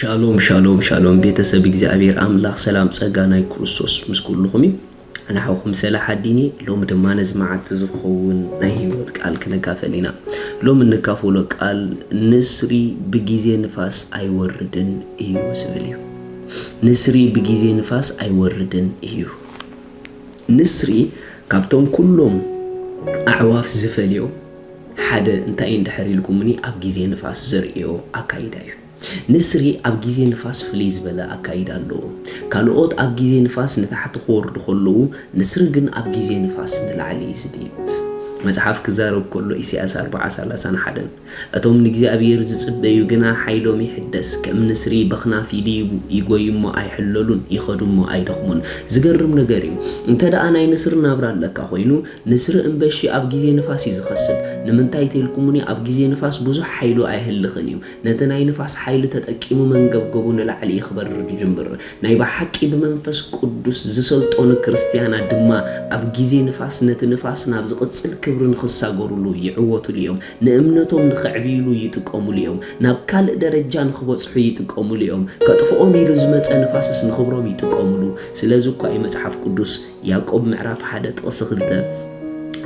ሻሎም ሻሎም ሻሎም፣ ቤተሰብ እግዚኣብሔር ኣምላኽ ሰላም ጸጋ ናይ ክርስቶስ ምስ ኩልኹም እዩ። ኣነ ሓውኩም ሰላሕ ኣዲኒ። ሎሚ ድማ ነዚ መዓልቲ ዝኸውን ናይ ህይወት ቃል ክንካፈል ኢና። ሎሚ እንካፈሎ ቃል ንስሪ ብጊዜ ንፋስ ኣይወርድን እዩ ዝብል እዩ። ንስሪ ብጊዜ ንፋስ ኣይወርድን እዩ። ንስሪ ካብቶም ኩሎም ኣዕዋፍ ዝፈልዮ ሓደ እንታይ እንድሕር ኢልኩምኒ፣ ኣብ ግዜ ንፋስ ዘርእዮ ኣካይዳ እዩ። ንስሪ ኣብ ግዜ ንፋስ ፍልይ ዝበለ ኣካይዳ ኣለዎ። ካልኦት ኣብ ግዜ ንፋስ ንታሕቲ ክወርዱ ከለዉ፣ ንስሪ ግን ኣብ ግዜ ንፋስ ንላዕሊ እዩ ዝድይብ። መጽሓፍ ክዛረብ ከሎ ኢሳያስ ኣርብዓ ሰላሳን ሓደን፣ እቶም ንእግዚኣብሔር ዝጽበዩ ግና ሓይሎም ይሕደስ፣ ከም ንስሪ በኽናፍ ይድይቡ፣ ይጎዩ እሞ ኣይሕለሉን፣ ይኸዱ እሞ ኣይደኽሙን። ዝገርም ነገር እዩ። እንተ ደኣ ናይ ንስሪ ናብራ ኣለካ ኮይኑ፣ ንስሪ እምበሺ ኣብ ግዜ ንፋስ እዩ ዝኸስብ። ንምንታይ ተልኩምኒ፣ ኣብ ግዜ ንፋስ ብዙሕ ሓይሉ ኣየህልኽን እዩ። ነቲ ናይ ንፋስ ሓይሊ ተጠቂሙ መንገብገቡ ንላዕሊ እዩ ክበርር ዝጅምር። ናይ ብሓቂ ብመንፈስ ቅዱስ ዝሰልጠኑ ክርስትያናት ድማ ኣብ ግዜ ንፋስ ነቲ ንፋስ ናብ ዝቕጽል ክብሪ ንኽሳገሩሉ ይዕወቱሉ እዮም። ንእምነቶም ንኸዕብይሉ ይጥቀሙሉ እዮም። ናብ ካልእ ደረጃ ንኽበጽሑ ይጥቀሙሉ እዮም። ከጥፍኦም ኢሉ ዝመጸ ንፋስስ ንኽብሮም ይጥቀሙሉ። ስለዚ እኳ እዩ መጽሓፍ ቅዱስ ያዕቆብ ምዕራፍ ሓደ ጥቕሲ ክልተ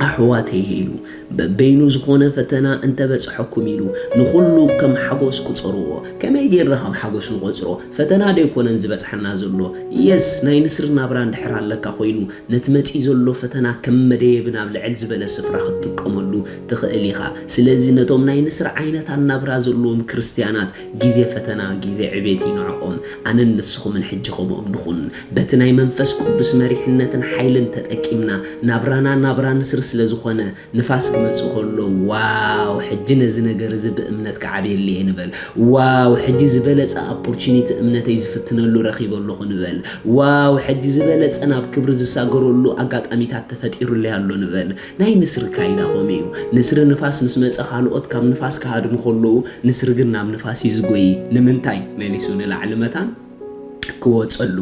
ኣሕዋተይ ኢሉ፣ በበይኑ ዝኾነ ፈተና እንተበጽሐኩም ኢሉ ንኹሉ ከም ሓጎስ ቁጸርዎ። ከመይ ጌርና ከም ሓጎስ ንቆጽሮ? ፈተና ዶ ኣይኮነን ዝበጽሐና ዘሎ? የስ፣ ናይ ንስሪ ናብራ እንድሕር ኣለካ ኮይኑ፣ ነቲ መጺእ ዘሎ ፈተና ከም መደየቢ ናብ ልዕል ዝበለ ስፍራ ክትጥቀመሉ ትኽእል ኢኻ። ስለዚ ነቶም ናይ ንስሪ ዓይነት ኣናብራ ዘለዎም ክርስትያናት፣ ግዜ ፈተና ግዜ ዕቤት እዩ ንዕኦም። ኣነን ንስኹምን ሕጂ ከምኦም ንኹን። በቲ ናይ መንፈስ ቅዱስ መሪሕነትን ሓይልን ተጠቂምና፣ ናብራና ናብራ ንስሪ ስለ ዝኾነ፣ ንፋስ ክመጽእ ከሎ፣ ዋው፣ ሕጂ ነዚ ነገር እዚ ብእምነት ክዓብየሉ እየ ንበል። ዋው፣ ሕጂ ዝበለጸ ኦፖርቹኒቲ እምነተይ ዝፍትነሉ ረኺበ ኣለኹ ንበል። ዋው፣ ሕጂ ዝበለጸ ናብ ክብሪ ዝሳገረሉ ኣጋጣሚታት ተፈጢሩለይ ኣሎ ንበል። ናይ ንስሪ ካይዳ ከምኡ እዩ። ንስሪ ንፋስ ምስ መጸ፣ ካልኦት ካብ ንፋስ ክሃድሙ ከለዉ፣ ንስሪ ግን ናብ ንፋስ እዩ ዝጎይ። ንምንታይ? መሊሱ ንላዕሊ መታን ክወጸሉ።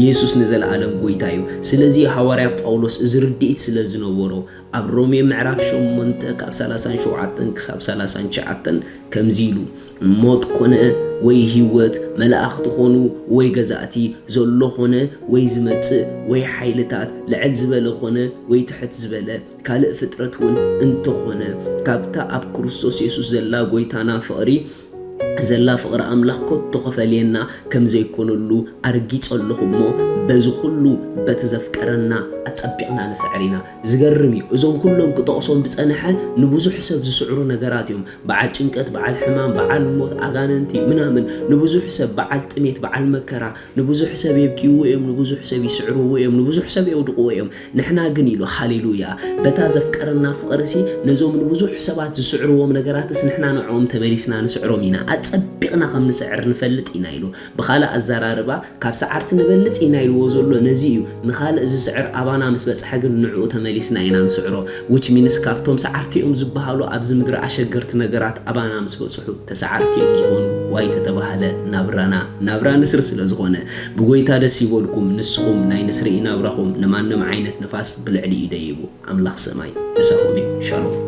ኢየሱስ ንዘለኣለም ጎይታ እዩ። ስለዚ ሃዋርያ ጳውሎስ እዚ ርድኢት ስለ ዝነበሮ፣ ኣብ ሮሜ ምዕራፍ ሸሞንተ ካብ ሰላሳን ሸውዓተን ክሳብ ሰላሳን ትሽዓተን ከምዚ ኢሉ፣ ሞት ኮነ ወይ ህይወት፣ መላእኽቲ ኾኑ ወይ ገዛእቲ፣ ዘሎ ኾነ ወይ ዝመጽእ ወይ ሓይልታት፣ ልዕል ዝበለ ኾነ ወይ ትሕት ዝበለ፣ ካልእ ፍጥረት እውን እንተኾነ፣ ካብታ ኣብ ክርስቶስ የሱስ ዘላ ጎይታና ፍቕሪ፣ ዘላ ፍቕሪ ኣምላኽ ከቶ ክፈልየና ከም ዘይኮነሉ ኣርጊጸ ኣለኹ እሞ፣ በዚ ኹሉ በቲ ዘፍቀረና ኣጸቢቕና ንስዕር ኢና። ዝገርም እዩ። እዞም ኩሎም ክጠቕሶም ዝጸንሐ ንብዙሕ ሰብ ዝስዕሩ ነገራት እዮም። በዓል ጭንቀት፣ በዓል ሕማም፣ በዓል ሞት፣ ኣጋንንቲ ምናምን፣ ንብዙሕ ሰብ በዓል ጥሜት፣ በዓል መከራ፣ ንብዙሕ ሰብ የብክይዎ እዮም፣ ንብዙሕ ሰብ ይስዕርዎ እዮም፣ ንብዙሕ ሰብ የውድቕዎ እዮም። ንሕና ግን ኢሉ፣ ሃሌሉያ፣ በታ ዘፍቀረና ፍቕርሲ ነዞም ንብዙሕ ሰባት ዝስዕርዎም ነገራትስ ንሕና ንዕኦም ተመሊስና ንስዕሮም ኢና። ኣጸቢቕና ከም ንስዕር ንፈልጥ ኢና ኢሉ። ብኻልእ ኣዘራርባ፣ ካብ ሰዓርቲ ንበልጽ ኢና ኢልዎ ዘሎ ነዚ እዩ። ንኻልእ ዝስዕር ኣባና ምስ በጽሐ ግን ንዕኡ ተመሊስና ኢና ንስዕሮ። Which means ካብቶም ሰዓርቲ እዮም ዝበሃሉ ኣብዚ ምድሪ ኣሸገርቲ ነገራት ኣባና ምስ በጽሑ ተሰዓርቲ እዮም ዝኾኑ። ዋይ ተተባህለ ናብራና፣ ናብራ ንስሪ ስለ ዝኾነ። ብጎይታ ደስ ይበልኩም፣ ንስኹም ናይ ንስሪ ናብራኹም ንማንም ዓይነት ንፋስ ብልዕሊ እዩ ደይቡ። ኣምላኽ ሰማይ ምሳኹም እዩ። ሻሎም።